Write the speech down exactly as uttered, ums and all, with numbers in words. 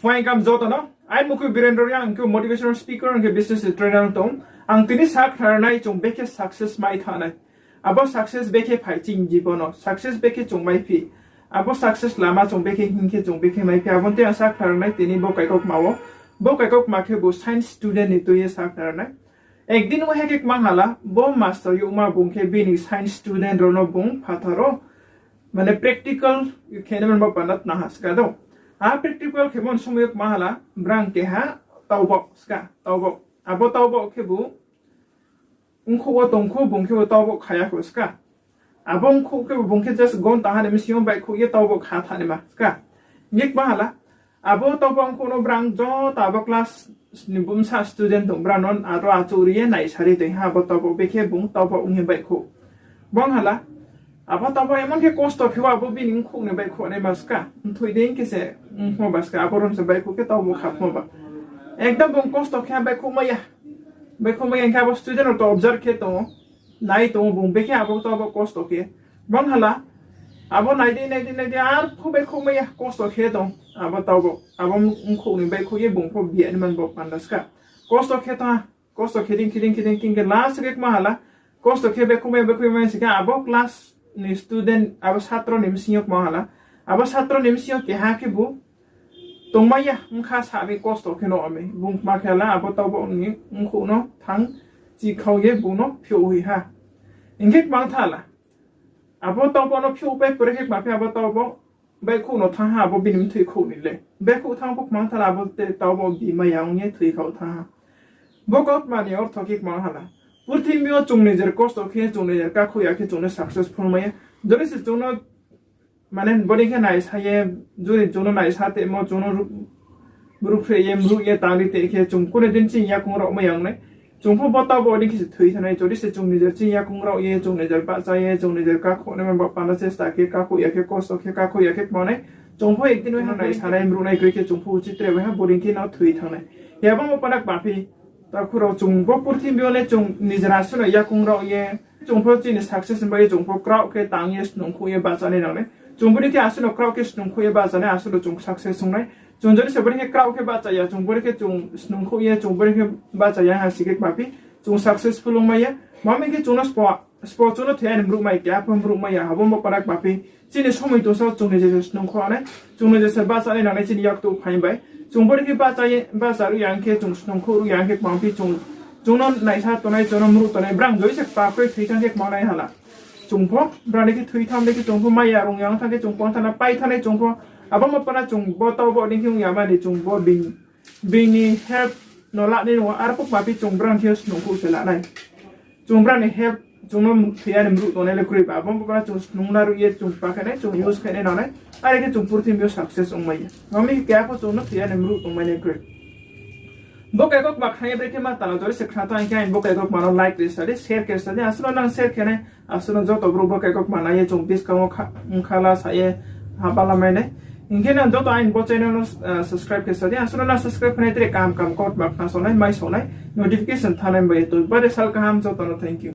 Welcome joto no. Aini mukhu Birendra Reang, ang khe motivational speaker, ang khe business trainer tong. Ang tini sakhnari nai chung bekhe success mai thanng nai. Abo success bekhe phai chini jibono. Success bekhe chung mai phi. Abo success lama chung bekhe hing khe chung bekhe mai phi. Abo tei ang sakhnari nai tini bo kaikokma wo. Bo kaikokma khebu science student ni tui ye sakhnari nai. Ekdin wo hai khe kmang hala, bo master youhma bung khe bini science student rao no bung phathar wo, mane practical khe nai man bo panda tnang ha ska do. A practical khe mon somoi yo kmang hala, brang keha taobaoh ska, taobaoh. Abo taobaoh khebu mkhouh wo tong kho, bung khebu taobaoh kha ya kho ska. Abo mkhouh khebu bung khe just gonta ha ni bsing yo baihkhouh ye taobaoh kha thanng naima ska. Hing khe kmang hala, abo taobaoh mkhouh no brang joto abo class ni bumsa student tong, brang no aro achouh ri ye naisari tong ha, abo taobaoh bekhe bung taobaoh ong ye baihkhouh. Bang hala, abo taobaoh emon khe kosto khe wo abo bini mkhouh ni baihkhouh naima ska. Mthoi dei khe se ongmo ba ska, abo rom se baihkhouh khe taobaoh kha phmo ba. Ekdom bung kosto khe baihkhouh mai ya. Baihkhouh mai ya hing khe abo student rao to observe khe tong ou. Nai tong ou bung bekhe abo taobaoh kosto khe. Bang hala, abo nai dei, nai dei, nai dei, arphuh baihkhouh mai ya, kosto khe tong. Abo taobaoh, abo mkhouh ni baihkhouh ye bung pho bia ni man bo panda ska. Kosto khe tong ha, kosto khe dei, khe dei, khe dei, khe dei, last khe kmang hala. Kosto khe baihkhouh mai, baihkhouh mai si khe abo class ni student, abo satro ni bsing yo kmang hala. Abo satro ni bsing yo keha khebu tongmai ya, bkha sa mi kosto khe no mi. Bung kma khe hala, abo taobaoh ni mkhouh no thanng chikhau ye bung no phiouh hoih ha. Hing khe kmang tha hala. Abo taobaoh no phiouh pai pore khe kma phi abo taobaoh baihkhouh no thanng ha, abo bini mthoi khouh ni le. Baihkhouh thanng pho kmang tha hala, abo te taobaoh bi mai ya ong ye thoi khau thanng ha. Bo kautma ni ortho khe kmang hala. Purthimbi yo chung nijer kosto khe, chung nijer kakhouh ya khe chung no successful mai ya. Jodi se chung no, mane bodei khe naisa ye, jodi chung no naisa temo, chung no ru-, ruhphreh ye, mruh ye, tangri te khe chung kune din chini yakoung rao mai ya ong nai. Chung pho bo taobaoh dei khe se thoi thanng nai, jodi se chung nijer chini yakoung rao ye, chung nijer bahcha ye, chung nijer kakhouh naima bo panda chesta khe, kakhouh ya khe, kosto khe, kakhouh ya khe kmang nai. Chung pho ekdin no naisanai, mruhnai kroi khe chung pho uchih tre bai ha, bodei khe no thoi thanng nai. Yabamo panda kma phi, takhu rao chung bo purthimbi yo le chung nijer asuh no yakoung rao ye, chung pho chini success ni bai ye chung pho kraoh khe tang ye snungkhouh ye bahcha nai nang nai. Chung bodei khe asuh no kraoh khe snungkhouh ye bahcha nai, asuh no chung success ong nai. Chung jodi se bodei khe kraoh khe bahcha ya, chung bodei khe chung snungkhouh ye, chung bodei khe bahcha ya ha si khe kma phi, chung successful ong mai ya. Mami khe chung no spo, spo chung no thoi ya ni mruh mai, keha pho mruh mai ya, abo mo panda kma phi. Chini somoi tongsa chung nijer se snungkhouh nai, chung nijer se bahcha nai nang nai chini yaktu phaing bai. Chung bodei khe bahcha ye, bahcha ruh ya hing khe, chung snungkhouh ruh ya hing khe kma phi chung, chung no naisa tongnai, chung no mruh tongnai, brang jodi se kpa kroi thoi thanng khe kma nai hala. Chung pho, brang dei khe thoi thanng dei khe chung pho mai ya rung ya ong thanng khe chung pho thanng na pai thanng nai chung pho. Abo mo panda chung bo taobaoh dei khe ong ya mani chung bo bini, bini help no la nai nung, arphuh kma phi chung brang khe snungkhouh se la nai. Chung brang ni help, chung no thoi ya ni mruh tongnai le kroi ba, abo mo panda chung snung la ruh ye chung pa khe nai, chung use khe nai nang nai. Are khe chung purthimbi yo success ong mai ya. Mami khe keha pho chung no thoi ya ni mruh tongmai nai kroi. Bo kaikokma khna ye brekhe ma tala jodi se khna thanng khe, aini bo kaikokma no like khe sa di, share khe sa di, asuh no nang share khe nai, asuh no joto brouh bo kaikokma nai ye chung buskang wo kha-, ongkha la sa ye haba la mai nai. Hing khe nang joto aini bo channel no, ah, subscribe khe sa di, asuh no nang subscribe khe nai tre kaham kaham kautma khna so nai, mai so nai, notification thanng nai bai ye to. Bade sal kaham joto no thank you.